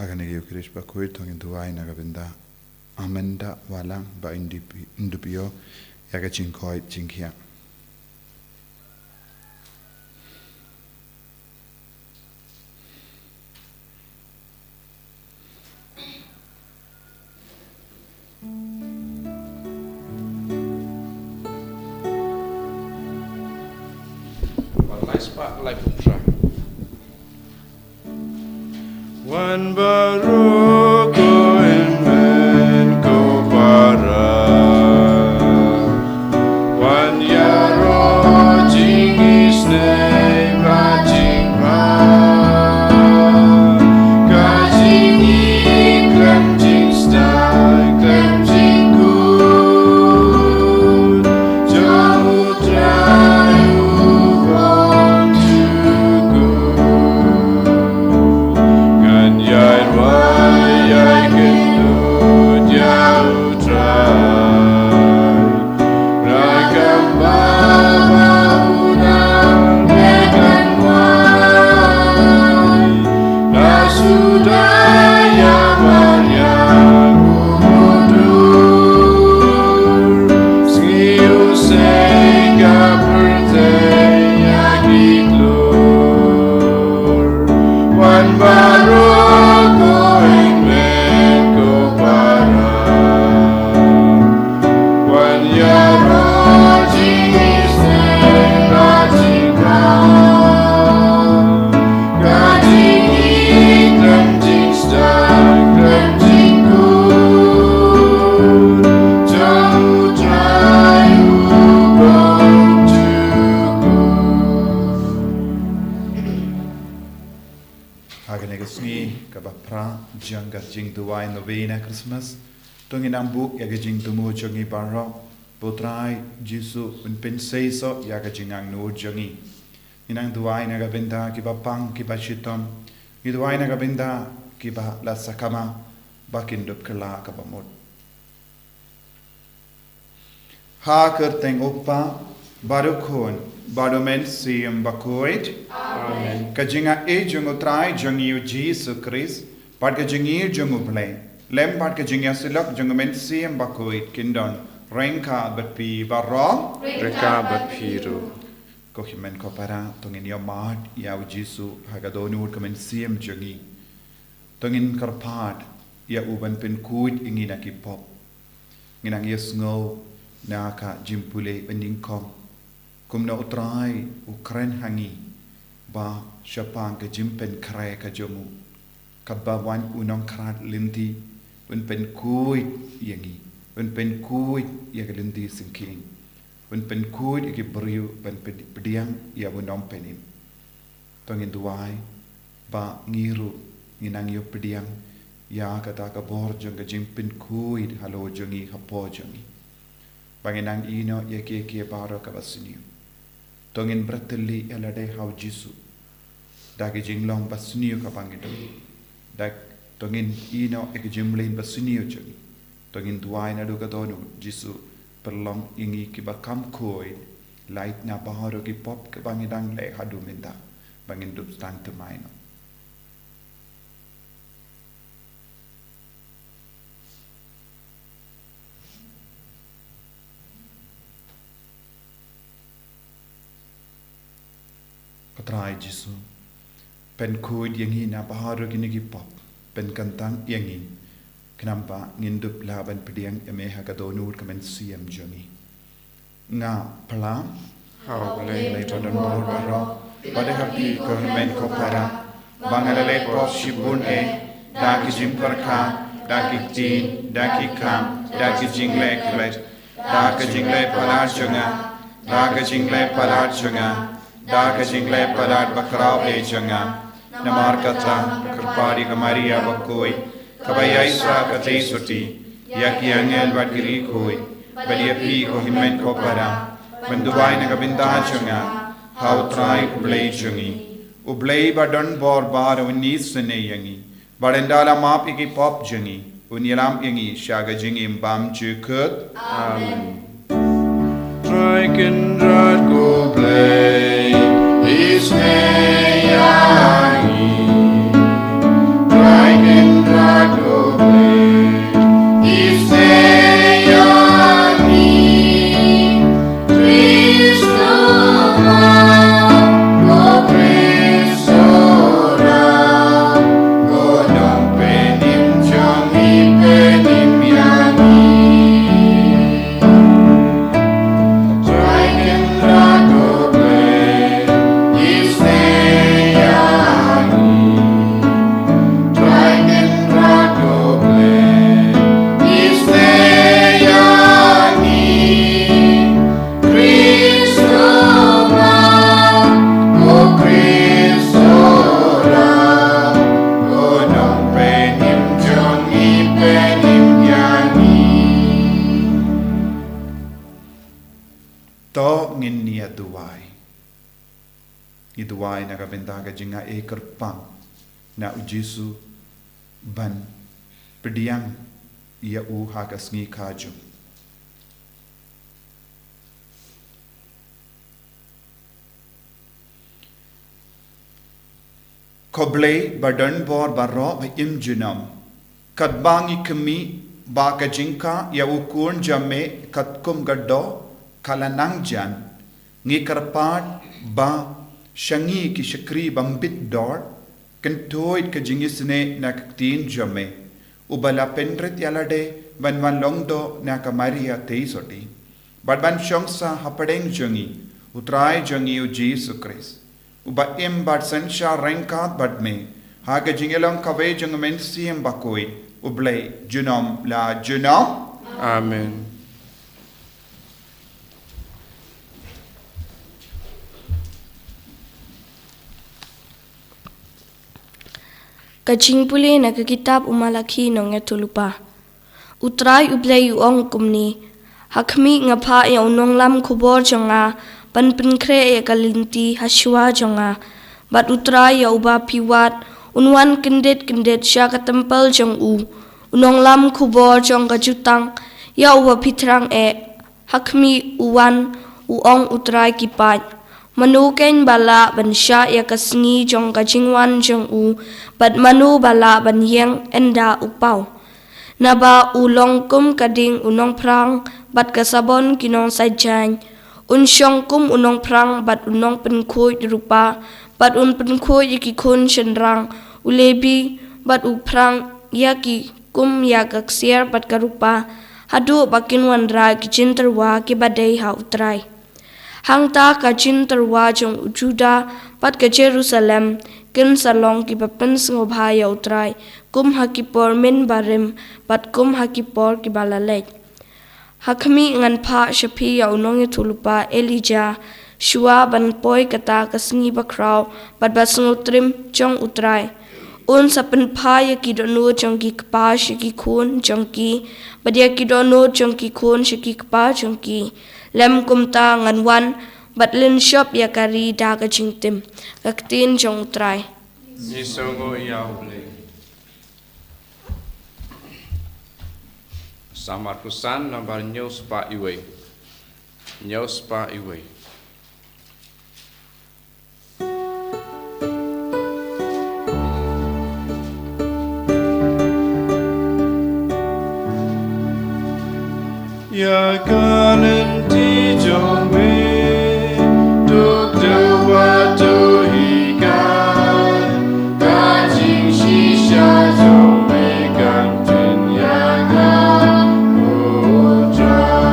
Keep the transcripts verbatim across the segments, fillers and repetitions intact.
Kane ka Eukharist bakhuid to ngin duwai na ka bynta Amanda Walang ba in dip-, in dip ïoh ïa ka jingkoit jingkhiah. Wan lai spah lai phew phra. Wan baroh ko hynmen ko para. Wan ïaroh jingisynei bad jingpang. Ka jingïeit khlem jingstad khlem jingkut jong U Trai u bym jukut. Ngan ïai rwai ïai kynduh ïa U Trai. Rakam ba u nang leh kan wai. La suda ïa Maria u mudur. Sngi u seng ka pyrthei ïa ki klur. Wan baroh ko hynmen ko para. Wan ïaroh jingisynei bad jingpang. Ka jingïeit khlem jingstad khlem jingkut jong U Trai u bym jukut. Ha kane ka sngi kaba phra jong ka jingduwai novena Christmas, to ngin nang buh ïa ka jingthmu jong ngi baroh ba U Trai Jisu un pynseisoh ïa ka jingangnud jong ngi. Ngi nang duwai na ka bynta kiba pang kiba shitom. Ngi duwai na ka bynta kiba la sakma ba kin dup kylla kaba mut. Ha ka kyrteng U Kpa bad U Khun bad U Mynsiem Bakhuid. Amen. Ka jingaiei jong U Trai jong ngi U Jisu Khrist bad ka jingïeit jong U Blei lem bad ka jingïasyllok jong U Mynsiem Bakhuid kin don ryngkat bad phi baroh. Ryngkat bad phi ruh. Ko hynmen ko para, to ngin ïa mad ïa U Jisu ha ka dohnud ka mynsiem jong ngi. To ngin kyrpad ïa u ban pynkhuid ïa ngi na ki pop. Ngi nang ïasngew na ka jingpule ba nyngkong kumno U Trai u kren ha ngi ba shaphang ka jingpynkhreh ka jong u. Katba wan u nongkhrad lynti, un pynkhuid ïa ngi, un pynkhuid ïa ka lynti syngkien, un pynkhuid ïa ki briew ban pyd-, pdiang ïa u Nongpynim. To ngin duwai ba ngi ruh ngin nang ïoh pdiang ïa kata ka bor jong ka jingpynkhuid halor jong ngi hapoh jong ngi. Ba ngin nang ïehnoh ïa kiei kiei baroh kaba sniew. To ngin bret ïa lade ha U Jisu da ki jinglong ba sniew kaba ngi don. Da to ngin ïehnoh ïa ki jingmlien ba sniew jong ngi. To ngin duwai naduh ka dohnud, Jisu, pynlong ïa ngi kiba kham khuid lait na baroh ki pop kiba ngi dang leh haduh mynta ba ngin dup tang thymmai noh. Ko Trai Jisu, pynkhuid ïa ngi na baroh kine ki pop, pynkyntang ïa ngi khnang ba ngin dup lah ban pdiang ïa me ha ka dohnud ka mynsiem jong ngi. Nga phla ha U Blei ba don bor baroh, bad ha phi ko hynmen ko para, ba nga la leh pop shibun eh, da ki jingpyrkhat, da ki ktien, da ki kam, da ki jingleh klet, da ka jingleh palat jong nga, da ka jingleh palat jong nga, da ka jingleh palat bakhraw eh jong nga. Namar kata, kyrpad ïa ka Maria bakhuid, kaba ïaishah katei sotti ïa ki angel bad ki riewkhuid, bad ïa phi ko hynmen ko para, ban duwai na ka bynta jong nga ha U Trai U Blei jong ngi. U Blei ba don bor baroh un isynei ïa ngi, bad ynda la map ïa ki pop jong ngi, un ïalam ïa ngi sha ka jingim bymjukut. Amen. Trai Kynrad ko Blei, isynei ïa ngi. Trai Kynrad To ngin ïa duwai. Ngi duwai na ka bynta ka jingaiei kyrpang na u Jisu ban pdiang ïa u ha ka sngi kajong. Ko Blei ba don bor baroh ba im junom. Katba ngi khmih ba ka jingkha ïa u Khun jong me katkum ka doh ka la nang jan, ngi kyrpad ba sha ngi ki shakri bym bit dor, kyntuid ka jingisynei na ka ktien jong me, uba la pynrit ïalade ban wan long doh na ka Maria Theisotti, bad ban shong sah hapdeng jong ngi u Trai jong ngi u Jisu Khrist, uba im bad synshar ryngkat bad me ha ka jingïalong kawei jong u Mynsiem Bakhuid, U Blei junom la junom. Amen. Ka jingpule na ka kitab u Malakhi nongïathuhlypa. U Trai U Blei u ong kumne: Ha khmih, nga phah ïa u nonglam khubor jong nga ban pynkhreh ïa ka lynti ha shuwa jong nga. Bad U Trai ïa uba phi wad un wan kyndit kyndit sha ka templ jong u, u nonglam khubor jong ka jutang ïa uba phi thrang eh. Ha khmih, u wan, u ong U Trai ki paid. Mano keiñ ba lah ban shah ïa ka sngi jong ka jingwan jong u, bad mano ba lah ban ïeng ynda u paw? Naba u long kum ka ding u nongphrang bad ka sabon ki nongsaijan. Un shong kum u nongphrang bad u nongpynkhuid rupa, bad un pynkhuid ïa ki khun shynrang u Lebi, bad u phrang ïa ki kum ïa ka ksiar bad ka rupa, haduh ba kin wanrah ki jingtyrwa kiba dei ha U Trai. Hangta ka jingtyrwa jong u Juda bad ka Jerusalem kin sa long kiba pynsngewbha ïa U Trai, kum ha ki por mynbarim bad kum ha ki por kiba la leit. Ha khmih, ngan phah sha phi ïa u nongïathuhlypa Elijah, shuwa ban poi kata ka sngi bakhraw bad basngewtriem jong U Trai. Un sa pynphai ïa ki dohnud jong ki kpa sha ki khun jong ki, bad ïa ki dohnud jong ki khun sha ki kpa jong ki. Lem kumta ngan wan bad lynshop ïa ka ri da ka jingtim. Ka ktien jong U Trai. Ngi sngewnguh ïa U Blei. Saint Markus san, nambar hynñiew spah wei. Hynñiew spah wei. Ïa ka lynti jong me, duk duh wat duh hi ka, ka jingshisha jong me kan tyn ïa nga, O Trai.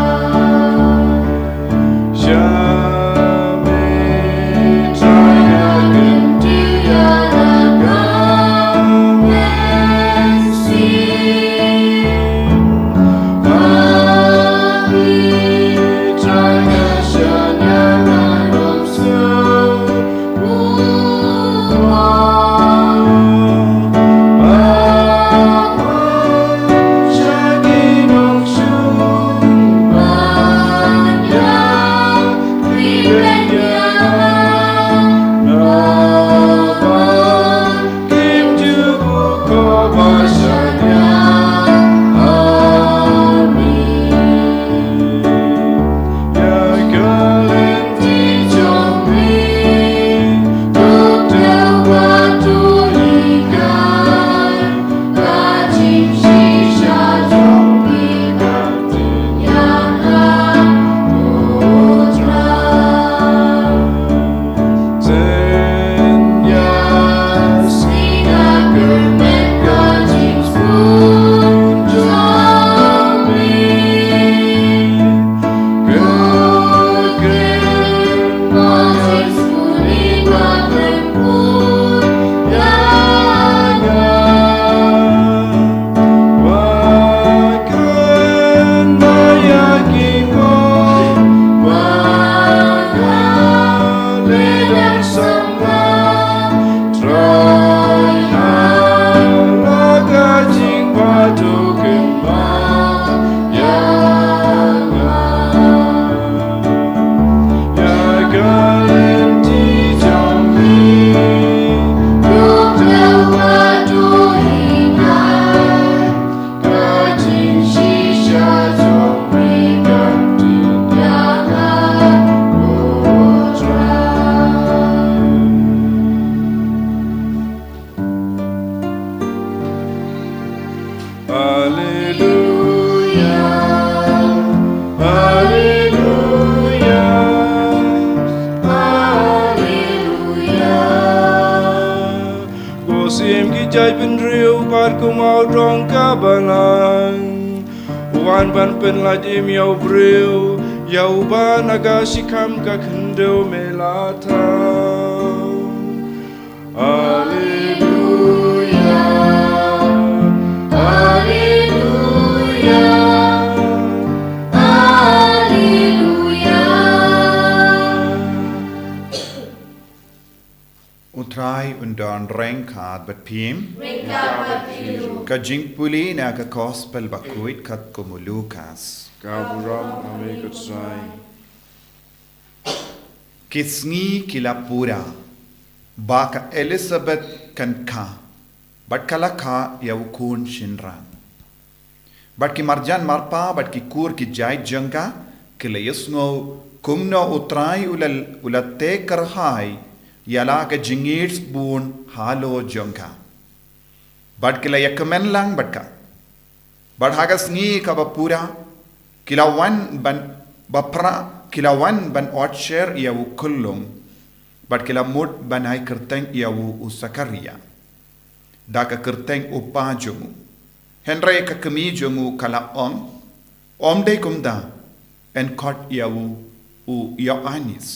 Kum u dong ka balang, u wan ban pynlait im ïa u briew, ïa uba na ka shi kam ka khyndew me la thang. Alleluia, alleluia, alleluia. U Trai un don ryngkat bad phi. Ryngkat bad phi ruh. Ka jingpule na ka Gospel bakhuid katkum u Lukas. Ka burom ïa me ko Trai. Ki sngi ki la pura, ba ka Elisabeth kan kha, bad ka la kha ïa u khun shynrang. Bad ki marjan marpa bad ki kur ki jait jong ka ki la ïohsngew kumno u Trai u la, u la teh kyrhai ïa la ka jingïeit bun halor jong ka. Bad ki la ïakmen lang bad ka. Bad ha ka sngi kaba pura ki la wan ban, ba pra, ki la wan ban ot sher ïa u khyllung. Bad ki la mut ban ai kyrteng ïa u, u Sakaria, da ka kyrteng u pa jong u. Hynrei ka kmie jong u ka la ong, ym dei kumta, yn khot ïa u, u Ïoannis.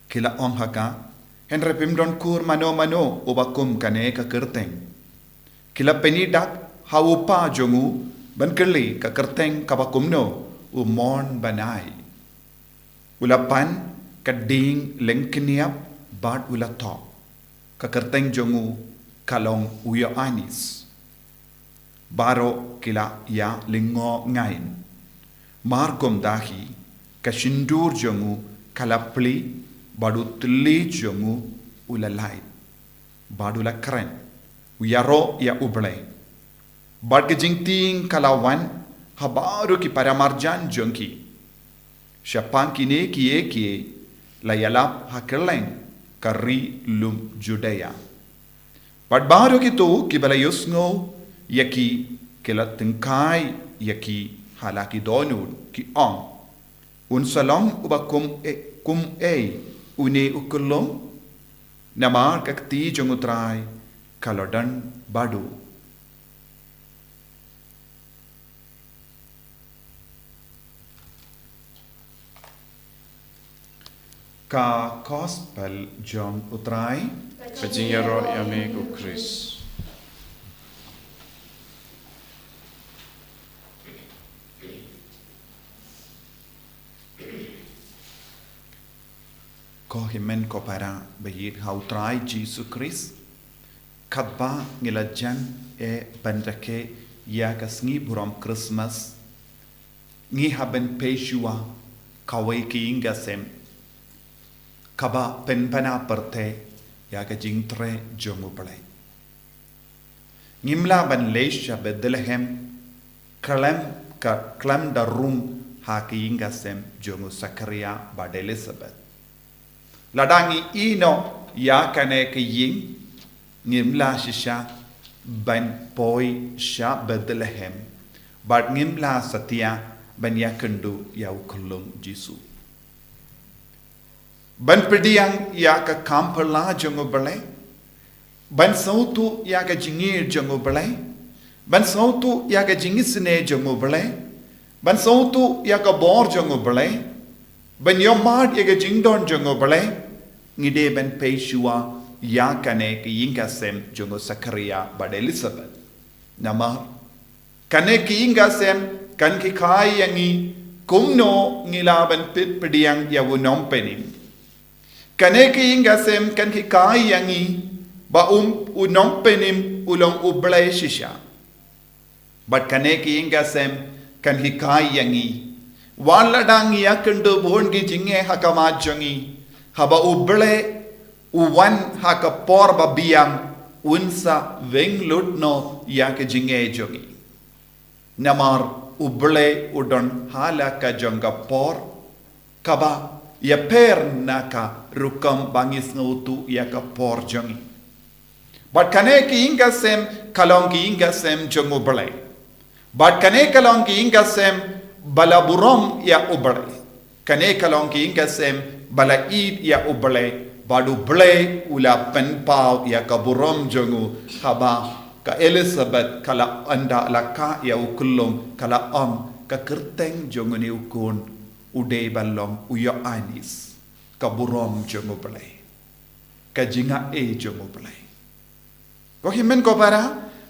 Ki la ong ha ka, hynrei phim don kur mano mano uba kum kane ka kyrteng. Ki la pynïaid ha u pa jong u ban kylli, ka kyrteng kaba kumno u mon ban ai. U la pan ka dieng lyngkniap bad u la thoh, ka kyrteng jong u ka long u Ïoannis. Baroh ki la ïa lyngngoh ngaiñ. Mar kumta hi ka shyntur jong u ka la plie, bad u tylli jong u u la lait, bad u la kren, u ïaroh ïa U Blei. Bad ka jingtieng ka la wan ha baroh ki para marjan jong ki. Shaphang kine kiei kiei la ïalap ha kylleng ka ri lum Judea. Bad baroh kito kiba la ïohsngew ïa ki, ki la tyngkai ïa ki ha la ki dohnud, ki ong, un sa long uba kum e, kum ei une u khyllung? Namar ka kti jong U Trai ka la don bad u. Ka Gospel jong U Trai. Ka jingïaroh ïa me ko Khrist. Ko hynmen ko para ba ïeit ha U Trai Jisu Khrist, katba ngi la jan eh ban rakhe ïa ka sngi burom Christmas, ngi hap ban peit shuwa kawei ka ïing ka sem kaba pynbna pyrthei ïa ka jingtrei jong U Blei. Ngim lah ban leit sha Bethlehem khlem ka, khlem da rung ha ka ïing ka sem jong u Sakaria bad Elisabeth. Lada ngi ïehnoh ïa kane ka ïing, ngim lah shisha ban poi sha Bethlehem, bad ngim lah satia ban ïakynduh ïa u khyllung Jisu. Ban pdiang ïa ka kam phylla jong U Blei, ban sngewthuh ïa ka jingïeit jong U Blei, ban sngewthuh ïa ka jingisynei jong U Blei, ban sngewthuh ïa ka bor jong U Blei, ban ïohmad ïa ka jingdon jong U Blei, ngi dei ban peit shuwa ïa kane ka ïing ka sem jong u Sakaria bad Elisabeth. Namar kane ka ïing ka sem kan hikai ïa ngi kumno ngi lah ban peit pdiang ïa u Nongpynim. Kane ka ïing ka sem kan hikai ïa ngi ba um, u Nongpynim u long U Blei shisha. Bad kane ka ïing ka sem kan hikai ïa ngi, wat lada ngi ïakynduh bun ki jingeh ha khmat jong ngi, haba U Blei u wan ha ka por ba biang, un sa weng lut noh ïa ka jingeh jong ngi. Namar U Blei u don ha la ka jong ka por kaba ïapher na ka rukom ba ngi sngewthuh ïa ka por jong ngi. Bad kane ka ïing ka sem ka long ka ïing ka sem jong U Blei. Bad kane ka long ka ïing ka sem ba la burom ïa U Blei. Kane ka long ka ïing ka sem ba la ïeit ïa U Blei. Bad U Blei u la pynpaw ïa ka burom jong u, haba ka Elizabeth ka la ynda la kah ïa u khyllung, ka la ong, ka kyrteng jong une u khun u dei ban long u Ïoannis, ka burom jong U Blei, ka jingaiei jong U Blei. Ko hynmen ko para,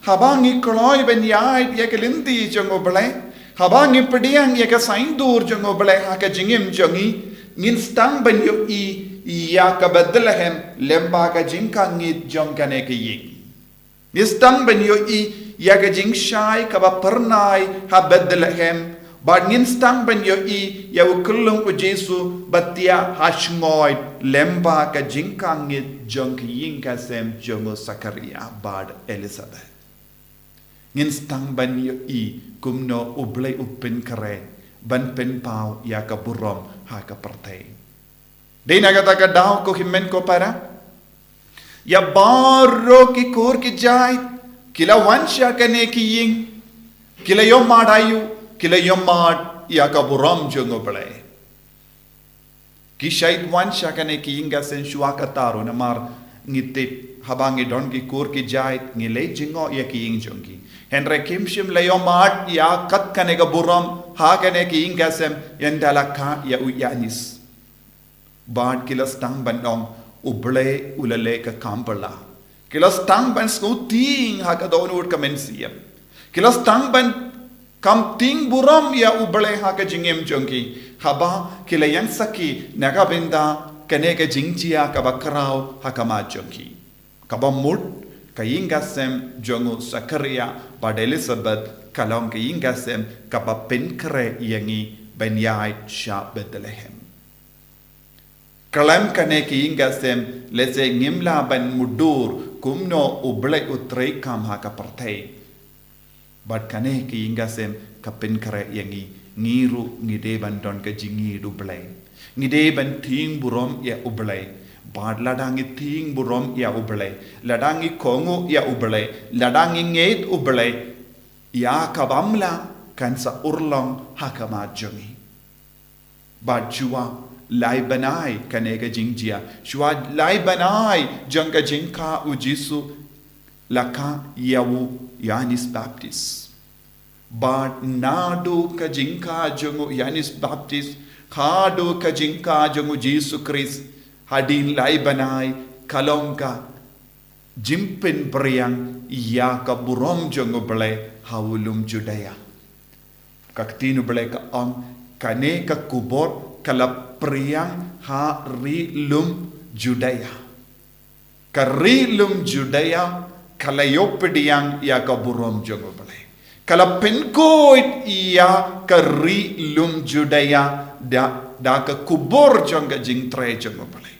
haba ngi kloi ban ïaid ïa ka lynti jong U Blei, haba ngi pdiang ïa ka saiñdur jong U Blei ha ka jingim jong ngi, ngin sdang ban ïohi ïa ka Bethlehem lyngba ka jingkangit jong kane ka ïing. Ngin sdang ban ïohi ïa ka jingshai kaba phyrnai ha Bethlehem, bad ngin sdang ban ïohi ïa u khyllung U Jisu ba thiah ha sngoid lyngba ka jingkangit jong ka ïing ka sem jong u Sakharia bad Elizabeth. Ngin sdang ban ïohi kumno U Blei u pynkhreh ban pynpaw ïa ka burom ha ka pyrthei. Dei na kata ka daw ko hynmen ko para, ïa baroh ki kur ki jait ki la wan sha kane ka ïing, ki la ïohmad aïu? Ki la ïohmad ïa ka burom jong U Blei. Ki shait wan sha kane ka ïing ka sem shuwa kata ruh, namar ngi tip haba ngi don ki kur ki jait ngi leit jngoh ïa ka ïing jong ki. Hynrei kim shym la ïohmad ïa kat kane ka burom ha kane ka ïing ka sem ynda la kah ïa u Ïoannis. Bad ki la sdang ban ong, U Blei u la leh ka kam phylla. Ki la sdang ban sngewthieng ha ka dohnud ka mynsiem. Ki la sdang ban kham thieng burom ïa U Blei ha ka jingim jong ki, haba ki la ïeng sakhi na ka bynta kane ka jingjia kaba khraw ha khmat jong ki. Kaba mut, ka ïing ka sem jong u Sakharia bad Elizabeth ka long ka ïing ka sem kaba pynkhreh ïa ngi ban ïaid sha Bethlehem. Khlem kane ka ïing ka sem, lehse ngim lah ban mutdur kumno U Blei u treikam ha ka pyrthei. Bad kane ka ïing ka sem ka pynkhreh ïa ngi, ngi ruh ngi dei ban don ka jingïeit U Blei. Ngi dei ban thieng burom ïa U Blei. Bad lada ngi thieng burom ïa U Blei, lada ngi kohnguh ïa U Blei, lada ngi ngeit U Blei, ïa ka bym lah kan sa urlong ha khmat jong ngi. Bad shuwa lai bnai kane ka jingjia, shuwa lai bnai jong ka jingkah u Jisu, la kah ïa u Ïoannis Baptist. Bad naduh ka jingkah jong u Ïoannis Baptist haduh ka jingkah jong u Jisu Khrist, hadien lai bnai, ka long ka jingpynphriang ïa ka burom jong U Blei ha u lum Judaea. Ka ktien U Blei ka ong, kane ka khubor ka la phriang ha ri lum Judaea. Ka ri lum Judaea ka la ïoh pdiang ïa ka burom jong U Blei. Ka la pynkhuid ïa ka ri lum Judaea da, da ka khubor jong ka jingtrei jong U Blei.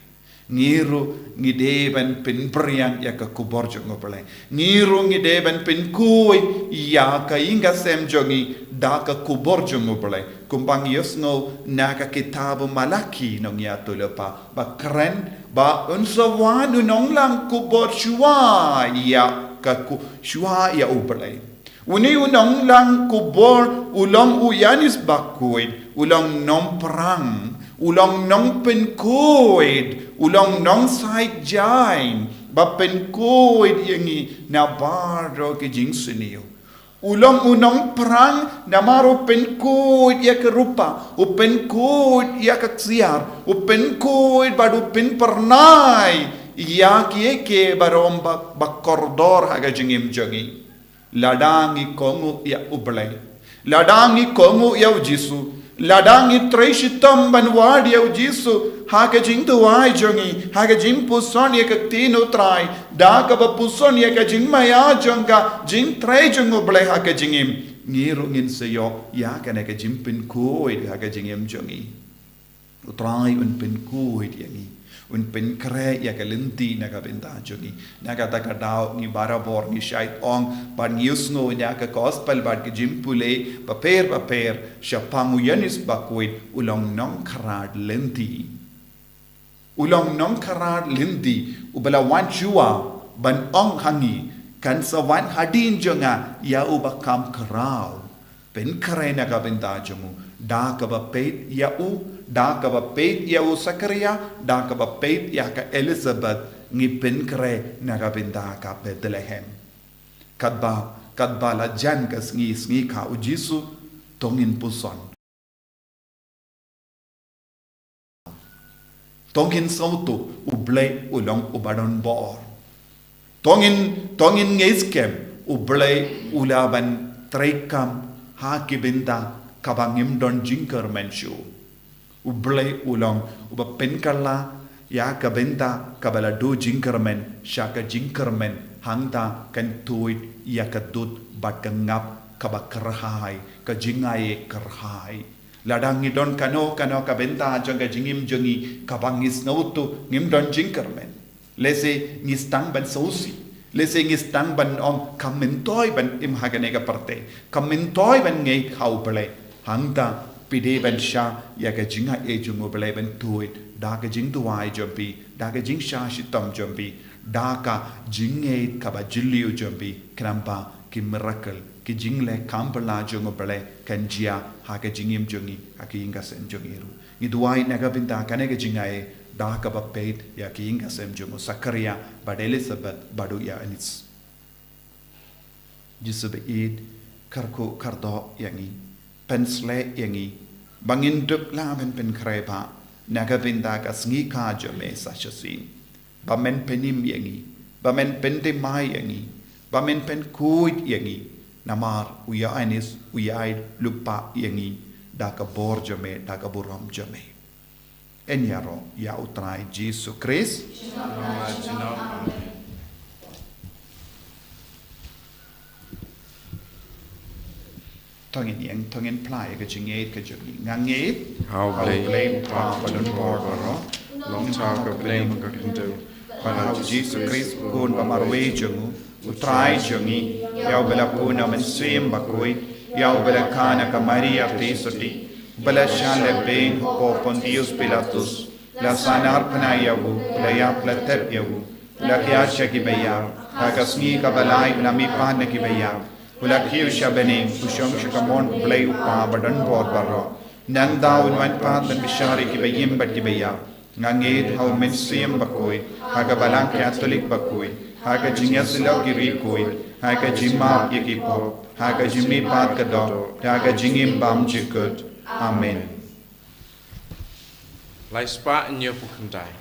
Ngi ruh ngi dei ban pynphriang ïa ka khubor jong U Blei. Ngi ruh ngi dei ban pynkhuid ïa ka ïing ka sem jong ngi da ka khubor jong U Blei. Kumba ngi ïohsngew na ka kitab u Malaki, nongïathuhlypa ba kren ba un sa wan u nonglang khubor shuwa ïa ka khu-, shuwa ïa U Blei. Une u nonglang khubor u long u Ïoannis Bakhuid, u long nongpyrshang, u long nongpynkhuid, u long nongsait jaiñ ba pynkhuid ïa ngi na baroh ki jingsniew. U long u nongpyrshang namar u pynkhuid ïa ka rupa, u pynkhuid ïa ka ksiar, u pynkhuid bad u pynphyrnai ïa kiei kiei baroh ba, ba kordor ha ka jingim jong ngi. Lada ngi kohnguh ïa U Blei, lada ngi kohnguh ïa u Jisu, lada ngi trei shitom ban wad ïa u Jisu ha ka jingduwai jong ngi, ha ka jingpuson ïa ka ktien U Trai, da kaba puson ïa ka jingmaïa jong ka jingtrei jong U Blei ha ka jingim, ngi ruh ngin sa ïoh ïa kane ka jingpynkhuid ha ka jingim jong ngi. U Trai un pynkhuid ïa ngi, un pynkhreh ïa ka lynti na ka bynta jong ngi. Na kata ka daw ngi barabor ngi shait ong bad ngi ïohsngew na ka gospel bad ka jingpule bapher bapher shaphang u Ïoannis Bakhuid, u long nongkhrad lynti. U long nongkhrad lynti uba la wan shuwa ban ong ha ngi, kan sa wan hadien jong nga ïa uba kham khraw. pynkhreh na ka bynta jong u, da kaba peit ïa u, da kaba peit ïa u Sakaria, da kaba peit ïa ka Elizabeth, ngi pynkhreh na ka bynta ka Bethlehem. Katba, katba la jan ka sngi, sngi kha u Jisu, to ngin puson. To ngin sngewthuh, U Blei u long uba don bor. To ngin, to ngin ngeit skhem, U Blei u lah ban treikam ha ki bynta kaba ngim don jingkyrmen shuh. U Blei u long uba pynkylla ïa ka bynta kaba la duh jingkyrmen sha ka jingkyrmen, hangta kan tuid ïa ka dud bad ka ngap kaba kyrhai, ka jingaiei kyrhai. Lada ngi don kano kano ka bynta jong ka jingim jong ngi kaba ngi sngewthuh ngim don jingkyrmen, lehse ngi sdang ban sngewsih, lehse ngi sdang ban ong kam myntoi ban im ha kane ka pyrthei, kam myntoi ban ngeit ha U Blei. Hangta phi dei ban shah ïa ka jingaiei jong U Blei ban tuid da ka jingduwai jong phi, da ka jingshah shitom jong phi, da ka jingngeit kaba jylliew jong phi, khnang ba ki miracle, ki jingleh kam pla jong U Blei kan jia ha ka jingim jong ngi, ha ka ïing ka sem jong ngi ruh. Ngi duwai na ka bynta kane ka jingaiei da kaba peit ïa ka ïing ka sem jong u Sakaria bad Elizabeth bad u Ïoannis. Jisu ba ïeit, kyrkhu kyrdoh ïa ngi, pynshlei ïa ngi ba ngin dup lah ban pynkhreh ba na ka bynta ka sngi kha jong me sa shisien. Ba men pynim ïa ngi, ba men pynthymmai ïa ngi, ba men pynkhuid ïa ngi. Namar u Ïoannis u ïai lypa ïa ngi da ka bor jong me, da ka burom jong me. Yn ïaroh ïa U Trai Jisu Khrist. Amen. To ngin ïeng, to ngin phla ïa ka jingngeit ka jong ngi. Nga ngeit ha U Blei, Blei U Kpa badonbor baroh, u nongthaw ka bneng bad ka khyndew, bad ha U Jisu Khrist u Khun ba marwei jong u, U Trai jong ngi, ïa uba la bun na u Mynsiem Bakhuid, ïa uba la kha na ka Maria Theisotti, uba la shah leh beiñ hapoh Pontius Pilatus, la sahnarphna ïa u, la ïap la tep ïa u, la kyiad sha ki baïap, ha ka sngi kaba lai u la mihpat na ki baïap, u la kiew sha bneng, u shong sha ka mon U Blei U Kpa badonbor baroh. Nangta un wan pat ban bishar ïa ki baïing bad ki baïap. Nga ngeit ha U Mynsiem Bakhuid, ha ka Balang Katholik bakhuid, ha ka jingïasyllok ki riewkhuid, ha ka jingmap ïa ki pop, ha ka jingmihpat ka doh, ha ka jingim bymjukut. Amen. Lai spah hynñiewphew khyndai.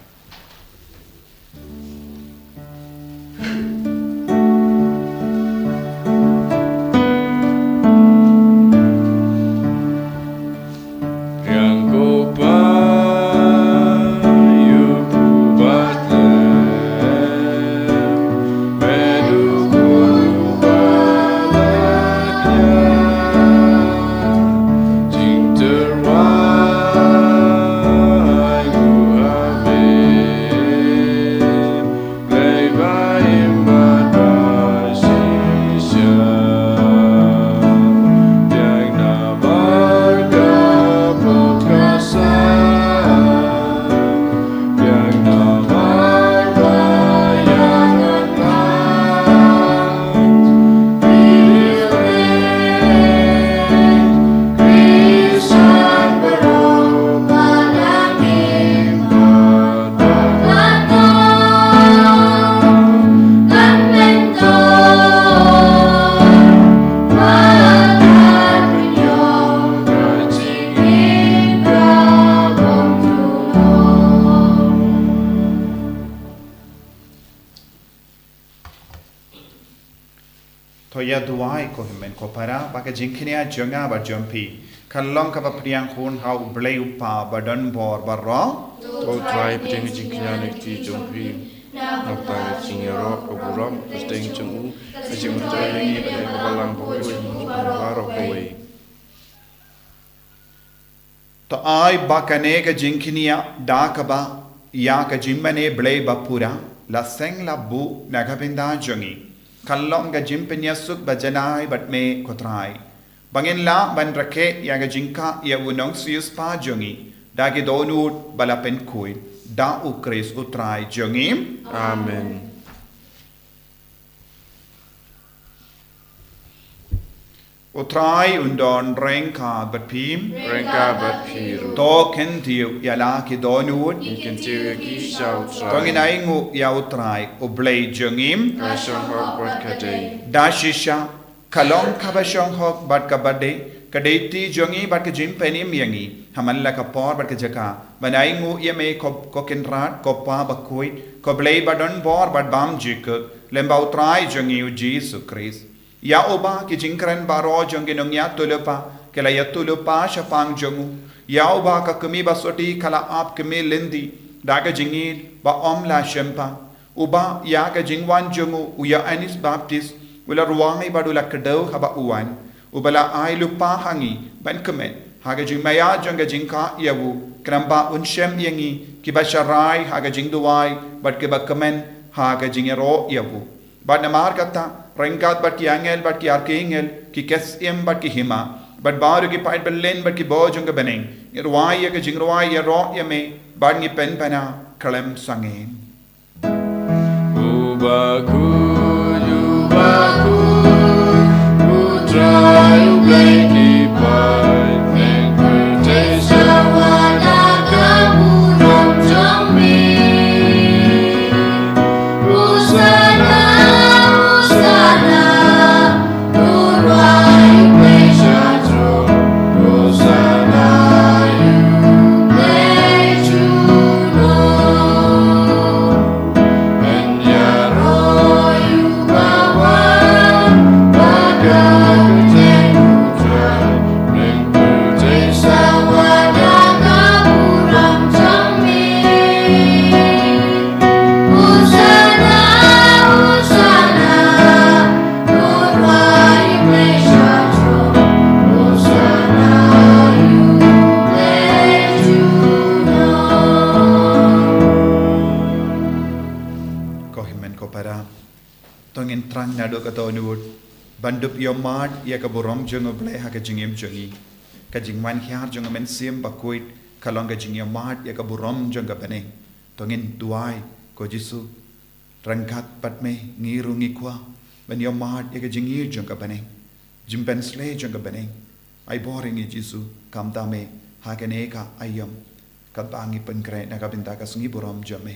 To ïa duwai ko hynmen ko para, ba ka jingkñia jong nga bad jong phi kan long kaba pdiang khun ha U Blei U Kpa badonbor baroh. To Trai, pdiang ka jingkñia na ka kti jong phi, na ka bynta ka jingïaroh ka burom ka kyrteng jong u, ka jingmyntoi ïa ngi bad ïa ka Balang bakhuid baroh kawei. To ai ba kane ka jingkñia da kaba ïa ka jingmane Blei ba pura la seng la buh na ka bynta jong ngi, kan long ka jingpynïasuk ba janai bad me ko Trai, ba ngin lah ban rakhe ïa ka jingkah ïa u Nongsiewspah jong ngi da ki dohnud ba la pynkhuid, da U Khrist U Trai jong ngi. Amen. U Trai un don ryngkat bad phi. Ryngkat bad phi ruh. To kyntiew ïa la ki dohnud. Ngin kyntiew ïa ki sha U Trai. To ngin ainguh ïa U Trai U Blei jong ngi. Ka shong hok bad ka dei. Da shisha, ka long kaba shong hok bad kaba dei, ka dei ti jong ngi bad ka jingpynim ïa ngi ha man la ka por bad ka jaka ban ainguh ïa me, ko, ko Kynrad, ko Pa bakhuid, ko Blei ba don bor bad bymjukut, lem bad U Trai jong ngi U Jisu Khrist. Ïa uba ki jingkren baroh jong ki nongïathuhlypa ki la ïathuhlypa shaphang jong u. Ïa uba ka kmie ba sotti ka la ap kmie lynti da ka jingïeit ba ym la shemphang. Uba ïa ka jingwan jong u, u Ïoannis Baptist u la rwai bad u la kdew haba u wan. Uba la ai lypa ha ngi ban kmen ha ka jingmaïa jong ka jingkha ïa u, khnang ba un shem ïa ngi kiba sharai ha ka jingduwai bad kiba kmen ha ka jingïaroh ïa u. Bad namar kata, ryngkat bad ki angel bad ki arkangel, ki ksiem bad ki hima, bad baroh ki paid bymman bad ki bor jong ka bneng, ngi rwai ïa ka jingrwai ïaroh ïa me, bad ngi pynbna khlem sangeh. U bakhuid, u bakhuid, U Trai U Blei ki paid, pynpyrthei sawa da ka burom jong me. Hosanna, Hosanna, U Trai U Blei sha throne, Hosanna ïa U Blei junom. Ko hynmen ko para, to ngin thrang naduh ka dohnud ban dup ïohmad ïa ka burom jong U Blei ha ka jingim jong ngi. Ka jingwan hiar jong U Mynsiem Bakhuid ka long ka jingïohmad ïa ka burom jong ka bneng. To ngin duwai, ko Jisu, ryngkat bad me ngi ruh ngi kwah ban ïohmad ïa ka jingïeit jong ka bneng, jingpynsleh jong ka bneng. Ai bor ïa ngi Jisu, khamtam me ha kane ka aïom, katba ngi pynkhreh na ka bynta ka sngi burom jong me.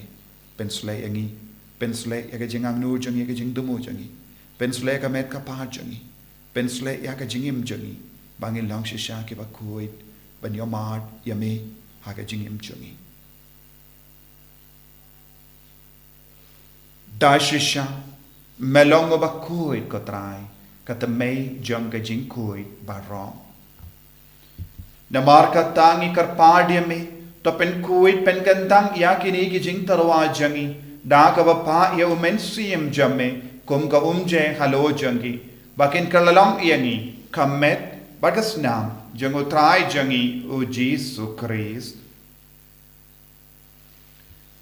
Pynshlei ïa ngi, pynshlei ïa ka jingangnud jong ngi, ka jingthmu jong ngi. Pynshlei ïa ka met ka phad jong ngi. Pynshlei ïa ka jingim jong ngi, ba ngin long shisha kiba khuid ban ïohmad ïa me ha ka jingim jong ngi. Da shisha, me long uba khuid ko Trai, ka tmei jong ka jingkhuid baroh. Namar kata ngi kyrpad ïa me, to pynkhuid pynkyntang ïa kine ki jingtyrwa jong ngi da kaba phah ïa U Mynsiem jong me kum ka umjai halor jong ngi, ba kin kylla long ïa ngi ka met bad ka snam jong U Trai jong ngi U Jisu Khrist.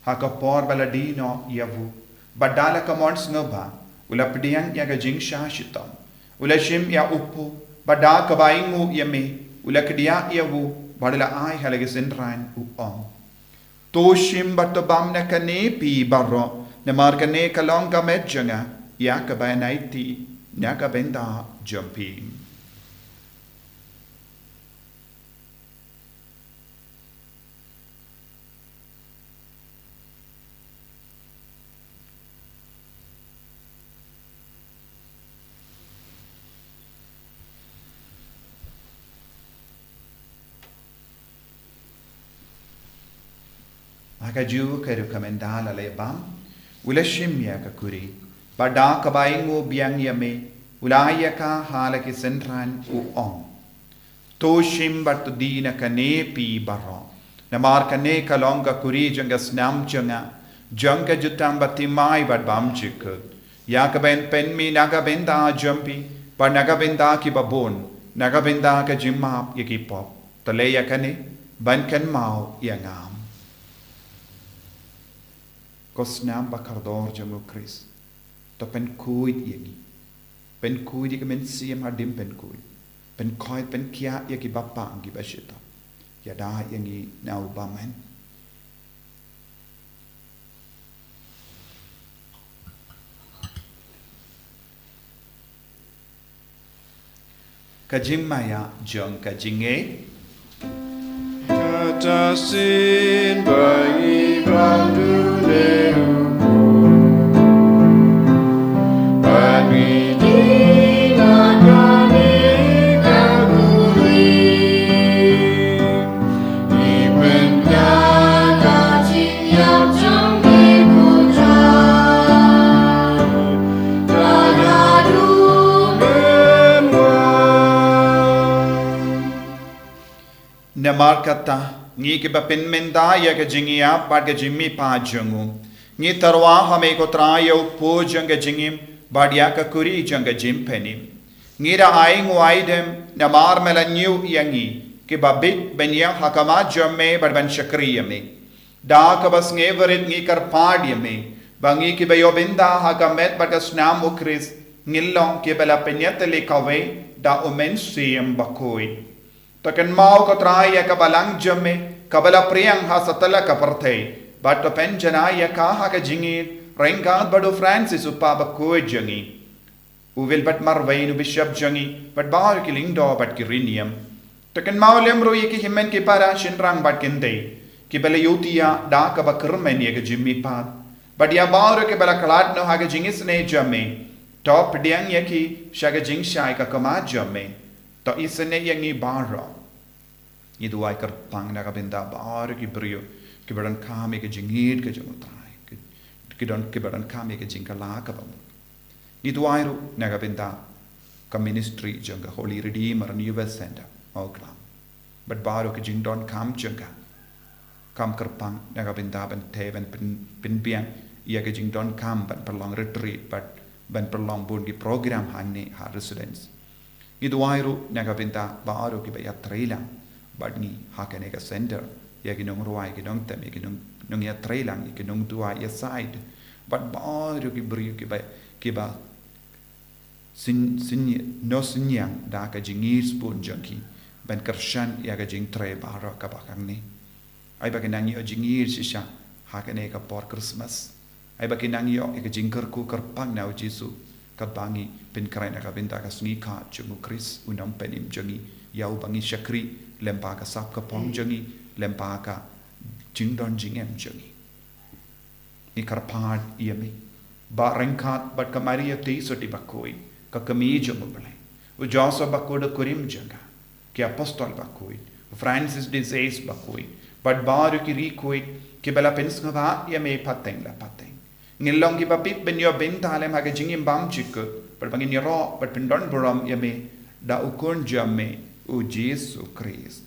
Ha ka por ba la die noh ïa u, bad da la ka mon sngewbha, u la pdiang ïa ka jingshah shitom, u la shim ïa u phew, bad da kaba ainguh ïa me, u la kdiah ïa u, bad u la ai ha la ki synran, u ong: To shim bad to bam na kane phi baroh, namar kane ka long ka met jong nga, ïa kaba yn aiti na ka bynta jong phi. Ha kajuh ka rukom ynda la leit bam, u la shim ïa ka kuri, bad da kaba ainguh biang ïa me, u la ai ïa ka ha la ki synran, u ong: To shim bad to die na kane phi baroh, namar kane ka long ka kuri jong ka snam jong nga, jong ka jutang bathymmai bad bymjukut, ïa kaba yn pynmih na ka bynta jong phi bad na ka bynta kiba bun, na ka bynta ka jingmap ïa ki pop. To leh ïa kane ban kynmaw ïa nga. Ko snam ba kordor jong U Khrist, to pynkhuid ïa ngi. Pynkhuid ïa ka mynsiem hadien pynkhuid. Pynkhuid, pynkhiah ïa kiba pang kiba shitom. Ïada ïa ngi na u bymman. Ka jingmaïa jong ka jingngeit. Kata shisien ba ngi bam dune u Kpa, ba ngi dih na kane ka khuri, ngi pynïaid ka jingïap jong me, ko Trai, ka la dum em wan. Namar kata, ngi kiba pynmynta ïa ka jingïap bad ka jingmihpat jong u, ngi tyrwa ha me ko Trai ïa u kpu jong ka jingim bad ïa ka khuri jong ka jingpynim. Ngi da ai nguaidem namar me la ñiew ïa ngi kiba bit ban ïeng ha khmat jong me bad ban shakri ïa me. Da kaba sngewrit ngi kyrpad ïa me ba ngi kiba ïoh bynta ha ka met bad ka snam u Khrist ngin long kiba la pynïatylli kawei da u Mynsiem Bakhuid. To kynmaw ko Trai ïa ka Balang jong me kaba la pdiang ha satlak ka pyrthei, bad to pynjanai ïa ka ha ka jingïeit ryngkat bad u Francis u Kpa bakhuid jong ngi, u Wilbert Marwein u Bishop jong ngi, bad baroh ki lyngdoh bad ki riewniam. To kynmaw lem ruh ïa ki hynmen ki para shynrang bad kynthei kiba la ïohthiah da kaba kyrmen ïa ka jingmihpat, bad ïa baroh kiba la khlad noh ha ka jingisynei jong me. To pdiang ïa ki sha ka jingshai ka khmat jong me. To isynei ïa ngi baroh. Ngi duwai kyrpang na ka bynta baroh ki briew kiba donkam ïa ka jingïeit ka jong u Trai, ki, ki don, kiba donkam ïa ka jingkylla kaba mut. Ngi duwai ruh na ka bynta ka ministry jong ka Holy Redeemer Renewal Center Mawklam, bad baroh ka jingdonkam jong ka. Kam kyrpang na ka bynta ban tei ban pyn, pynbiang ïa ka jingdonkam ban pynlong retreat bad ban pynlong bun ki program hangne ha residence. Ngi duwai ruh na ka bynta baroh kiba ïatreilang bad ngi ha kane ka center, ïa ki nongrwai, ki nongtem, ïa ki nong, nongïatreilang, ïa ki nongduwai ïasaid, bad baroh ki briew kiba, kiba syn, syn, nosynñiang da ka jingïeit sbun jong ki ban kyrshan ïa ka jingtrei baroh kaba hangne. Ai ba kin nang ïoh jingïeit shisha ha kane ka por Christmas. Ai ba kin nang ïoh ïa ka jingkyrkhu kyrpang na u Jisu, katba ngi pynkhreh na ka bynta ka sngi ka jong u Khrist u nongpynim jong ngi, ïa uba ngi shakri lyngba ka sap ka phong jong ngi, lyngba ka jingdon jingem jong ngi. Ngi kyrpad ïa me ba ryngkat bad ka Maria Theisotti bakhuid, ka kmie jong u Blei, u Joseph bakhuid u kurim jong ka, ki apostol bakhuid, u Francis de Sales bakhuid, bad baroh ki riewkhuid kiba la pynsngewbha ïa me pateng la pateng, ngin long kiba bit ban ïoh bynta lem ha ka jingim bymjukut, bad ba ngin ïaroh bad pyndonburom ïa me da u Khun jong me u Jisu Khrist.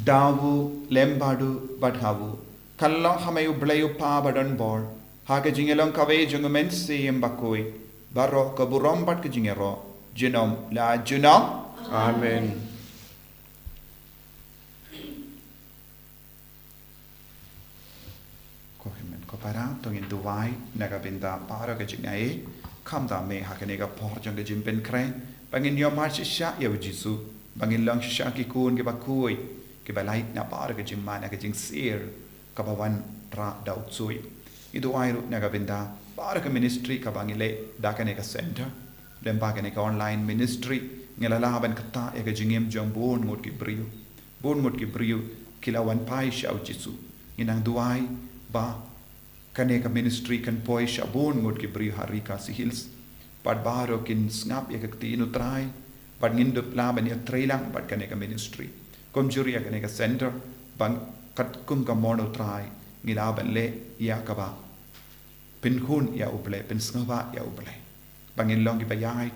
Da u lem bad u bad ha u, ka long ha me u Blei u Kpa badonbor, ha ka jingïalong kawei jong u Mynsiem Bakhuid, baroh ka burom bad ka jingïaroh junom la junom. Amen. Ko hynmen ko para, to ngin duwai na ka bynta baroh ka jingaiei. Khamtam me ha kane ka por jong ka jingpynkhreh, ba ngin ïohmad shisha ïa u Jisu, ba ngin long shisha ki khun kiba khuid, kiba lait na baroh ka jingman, na ka jingsyier kaba wanrah da u ksuid. Ngi duwai ruh na ka bynta baroh ka ministry kaba ngi leh da kane ka center, lyngba kane ka online ministry, ngi la lah ban ktah ïa ka jingim jong bun ngut ki briew. Bun ngut ki briew ki la wan phai sha u Jisu. Ngi nang duwai ba kane ka ministry kan poi sha bun ngut ki briew ha Ri Khasi Hills, bad baroh kin sngap ïa ka ktien u Trai, bad ngin dup lah ban ïatreilang bad kane ka ministry. Kumjuh ruh ïa kane ka center, ba katkum ka mon u Trai ngi lah ban leh ïa kaba pynkhun ïa u Blei, pynsngewbha ïa u Blei, ba ngin long kiba ïaid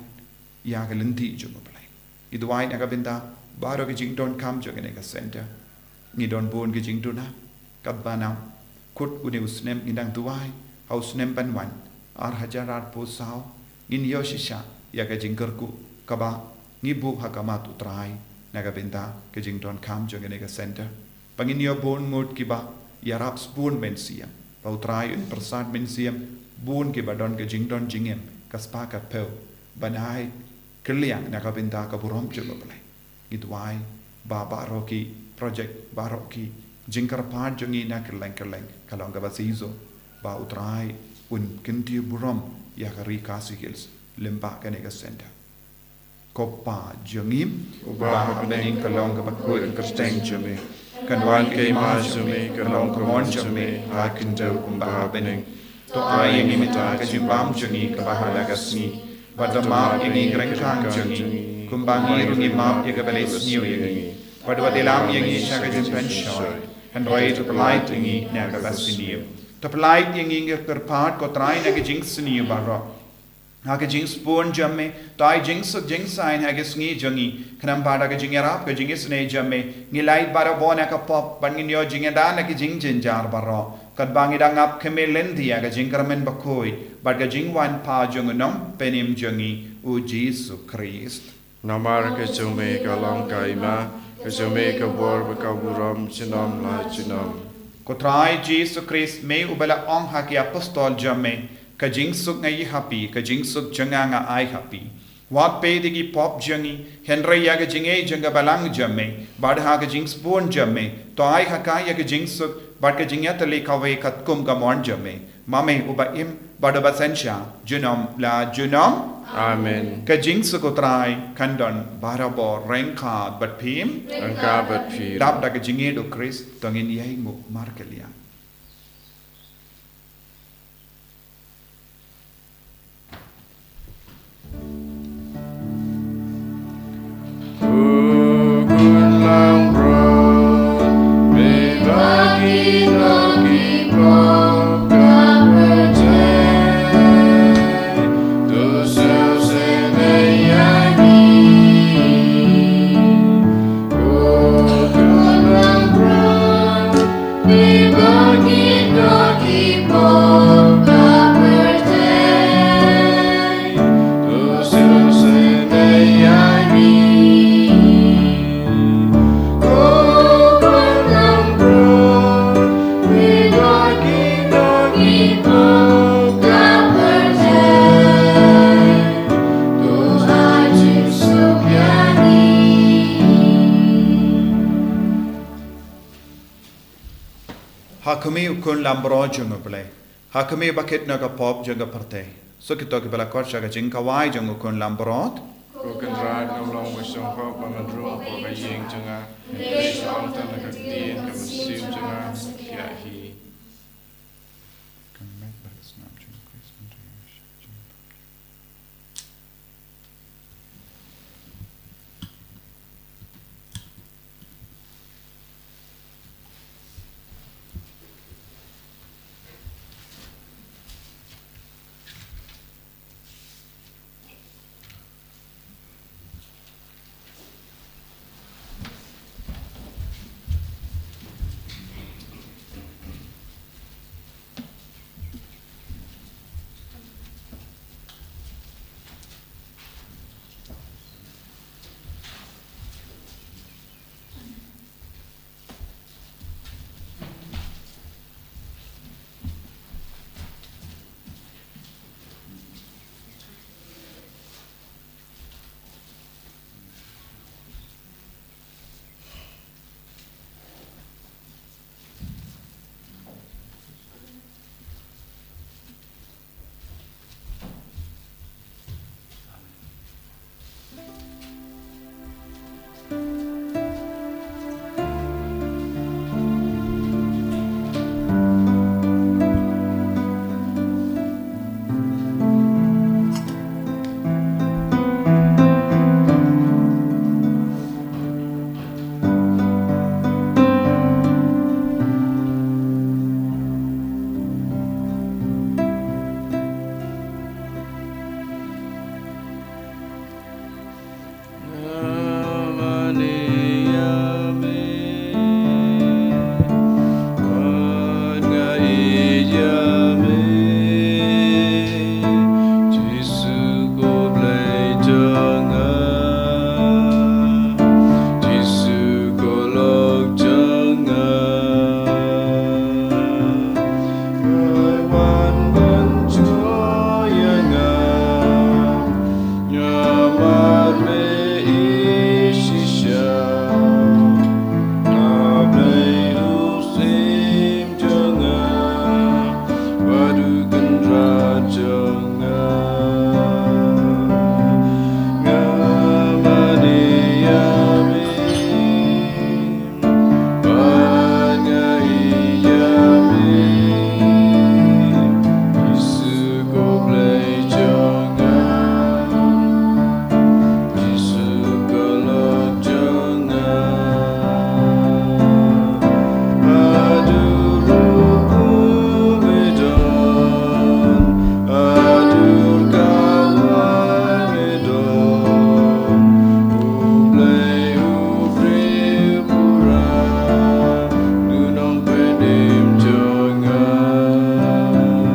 ïa ka lynti jong u Blei. Ngi duwai na ka bynta baroh ki jingdonkam jong kane ka center. Ngi don bun ki jingduna, katba na kut une u snem, ngi nang duwai ha u snem ban wan, ar hajar arphew saw, ngin ïoh shisha ïa ka jingkyrkhu kaba ngi buh ha khmat u Trai na ka bynta ka jingdonkam jong kane ka center, ba ngin ïoh bun ngut kiba ïarap sbun mynsiem, ba u Trai un pyrsad mynsiem bun kiba don ka jingdon jingem ka spah ka phew, ban ai kylliang na ka bynta ka burom jong u Blei. Ngi duwai ba baroh ki project, baroh ki jingkyrpad jong ngi na kylleng kylleng, ka long kaba shisha, ba U Trai un kyntiew burom ïa ka ri Khasi Hills lyngba kane ka center. Ko Pa jong ngi uba ha bneng, ka long kaba khuid ka kyrteng jong me. Kan wan ka hima jong me, kan long ka mon jong me ha ka khyndew kumba ha bneng. To ai ïa ngi mynta ka jingbam jong ngi kaba ha la ka sngi. Bad to map ïa ngi ki ryngkang jong ngi kumba ngi ruh ngi map ïa kiba leh sniew ïa ngi. Bad wat ïalam ïa ngi sha ka jingpynshoi, hynrei to pyllait ïa ngi na kaba sniew. To pyllait ïa ngi, ngi kyrpad ko Trai, na ka jingsniew baroh. Ha ka jingsbun jong me, to ai jingsuk jingsaiñ ha ka sngi jong ngi. Khnang ba da ka jingïarap ka jingisynei jong me, ngin lait barabor na ka pop bad ngin ïoh jingïada na ki jingjynjar baroh. Katba ngi dang ap khmih lynti ïa ka jingkyrmen bakhuid bad ka jingwan pat jong U Nongpynim jong ngi, U Jisu Khrist. Namar ka jong me ka long ka hima, ka jong me ka bor bad ka burom junom la junom. Ko Trai Jisu Khrist, me uba la ong ha ki apostol jong me, ka jingsuk nga ïoh ha phi, ka jingsuk jong nga nga ai ha phi. Wat peit ïa ki pop jong ngi, hynrei ïa ka jingïeit jong ka Balang jong me. Bad ha ka jingsbun jong me, to ai ha ka ïa ka jingsuk bad ka jingïatylli kawei katkum ka mon jong me. Ma me uba im bad uba synshar junom la junom. Amen. Ka jingsuk U Trai kan don barabor ryngkat bad phi. Ryngkat bad phi. Dap da ka jingïeit U Khrist to ngin ïai nguh markylliang. Ha khmih u khun lambrot jong U Blei. Ha khmih ba kit na ka pop jong ka pyrthei. Suk ïa kito kiba la khot sha ka jingkhawai jong u khun lambrot. Ko Kynrad, ngam long ba shong hok ba ngan rung hapoh ka ïing jong nga. Hynrei shu ong tang na ka ktien ka mynsiem jong nga, sa thiah hi.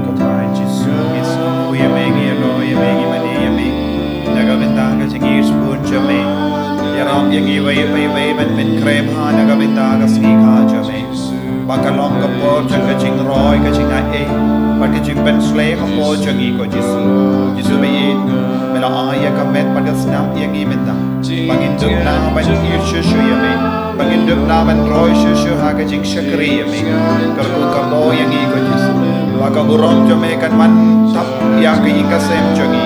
Ko Trai Jisu, ngi sngewnguh ïa me, ngi ïaroh ïa me, ngi mane ïa me. Na ka bynta ka jingïaishbun jong me, ïarap ïa ngi iwei pa iwei ban pynkhreh bha na ka bynta ka sngi kha jong me. Ba ka long ka por jong ka jingroi, ka jingai, bad ka jingpynsleh hapoh jong ngi, ko Jisu. Jisu, me ïeit, me la ai ïa ka met bad ka snam ïa ngi mynta, ba ngin dukna ban ïeit shuh shuh ïa me, ba ngin dukna ban roi shuh shuh ha ka jingshakri ïa me. Kyrkhu kyrdoh ïa ngi, ko Jisu, ba ka burom jong me kan wan tap ïa ka ïing ka sem jong ngi,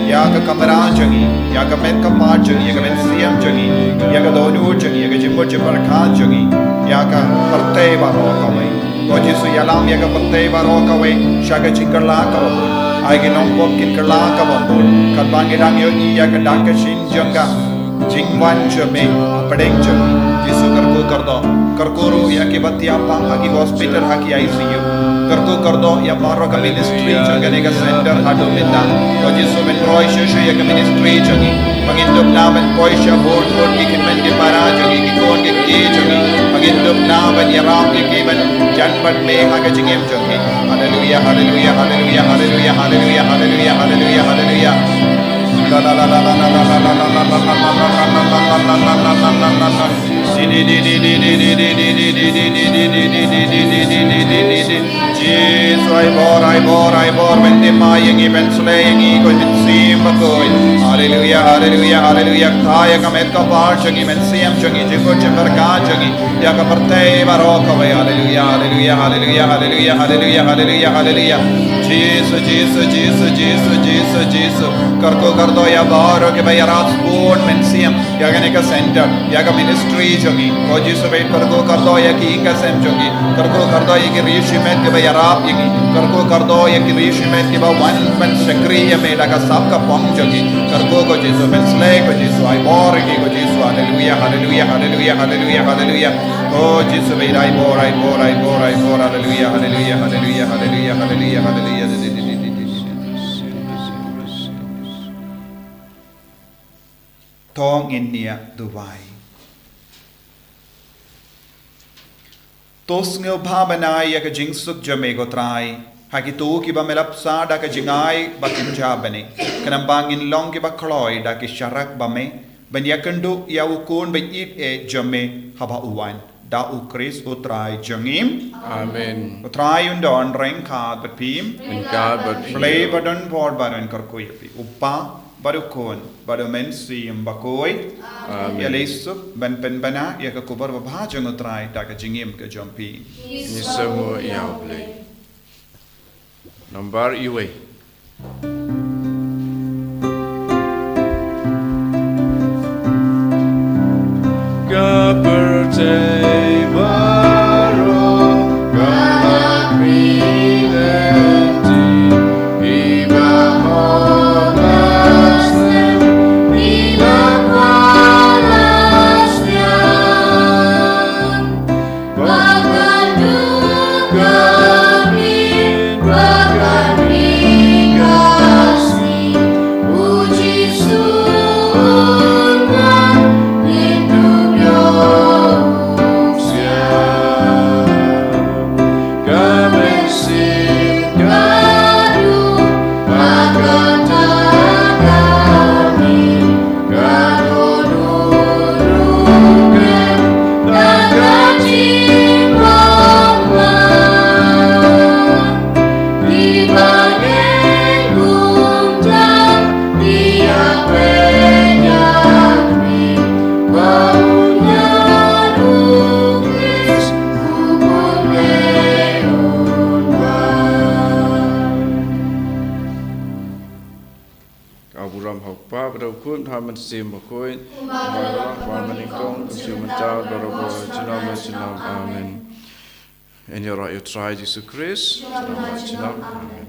ïa ka kamra jong ngi, ïa ka met ka phad jong ngi, ïa ka mynsiem jong ngi, ïa ka dohnud jong ngi, ïa ka jingmut jingpyrkhat jong ngi, ïa ka pyrthei baroh kawei. Ko Jisu, ïalam ïa ka pyrthei baroh kawei sha ka jingkylla kaba bun. Ai ki nongpop kin kylla kaba bun, katba ngi dang ïohi ïa ka dak ka shin jong ka jingwan jong me hapdeng jong ngi. Jisu, kyrkhu kyrdoh. Kyrkhu ruh ïa kiba thiah pang ha ki hospital, ha ki I C U. Kyrkhu kyrdoh ïa baroh ka ministry jong kane ka center haduh mynta. Ko Jisu, men roi shuh shuh ïa ka ministry jong ngi. Ba ngin dukna ban poi sha bun bun ki kmen ki para jong ngi, ki khun ki kti jong ngi. Ba ngin dukna ban ïarap ïa ki ban jan bad me ha ka jingim jong ngi. Haleluia, haleluia, haleluia, haleluia, haleluia, haleluia, haleluia, haleluia. Jisu, ai bor, ai bor, ai bor, ban tim mai ïa ngi, ban sleh ïa ngi, ko Mynsiem Bakhuid. Haleluia, haleluia, haleluia. Kta ïa ka met ka phad jong ngi, mynsiem jong ngi, jingmut jingpyrkhat jong ngi, ïa ka pyrthei baroh kawei. Haleluia, haleluia, haleluia, haleluia, haleluia, haleluia, haleluia. Jisu, Jisu, Jisu, Jisu, Jisu, Jisu. Kyrkhu kyrdoh ïa baroh kiba ïarap sbun mynsiem ïa kane ka center, ïa ka ministry jong ngi. Ko Jisu, ba ngin kyrkhu kyrdoh ïa ki ïing ka sem jong ngi. Kyrkhu kyrdoh ïa ki riewshimet kiba ïarap ïa ngi. Kyrkhu kyrdoh ïa ki riewshimet kiba wan ban shakri ïa me da ka sap ka phong jong ngi. Kyrkhu, ko Jisu, ban sleh, ko Jisu, ai bor ïa ki, ko Jisu. Haleluia, haleluia, haleluia, haleluia, haleluia. Ko Jisu, ba ngin ai bor, ai bor, ai bor, ai bor. Haleluia, haleluia, haleluia, haleluia, haleluia, haleluia. To ngin ïa duwai. To sngewbha ban ai ïa ka jingsuk jong me, ko Trai, ha kito kiba me la bsa da ka jingai ba kynja bneng, khnang ba ngin long kiba kloi da ki sharak ba me, ban ïakynduh ïa u Khun ba ïeit eh jong me haba u wan. Da U Khrist U Trai jong ngi. Amen. U Trai un don ryngkat bad phi. Ryngkat bad phi. Blei ba don bor ba don kyrkhu ïa phi, U Kpa, bad U Khun, bad U Mynsiem Bakhuid. Amen. Ïaleh suk ban pynbna ïa ka khubor babha jong U Trai da ka jingim ka jong phi. Ngi sngewnguh ïa U Blei. Nambar iwei. Ka pyrthei baroh ka la pynlynti, iba hok la slem, iba kwah la sliang. Khun ha Mynsiem Bakhuid, kumba la long ha kaba nyngkong, kumjuh mynta, barabor, junom la junom. Amen. Yn ïaroh ïa U Trai Jisu Khrist, junom la junom. Amen.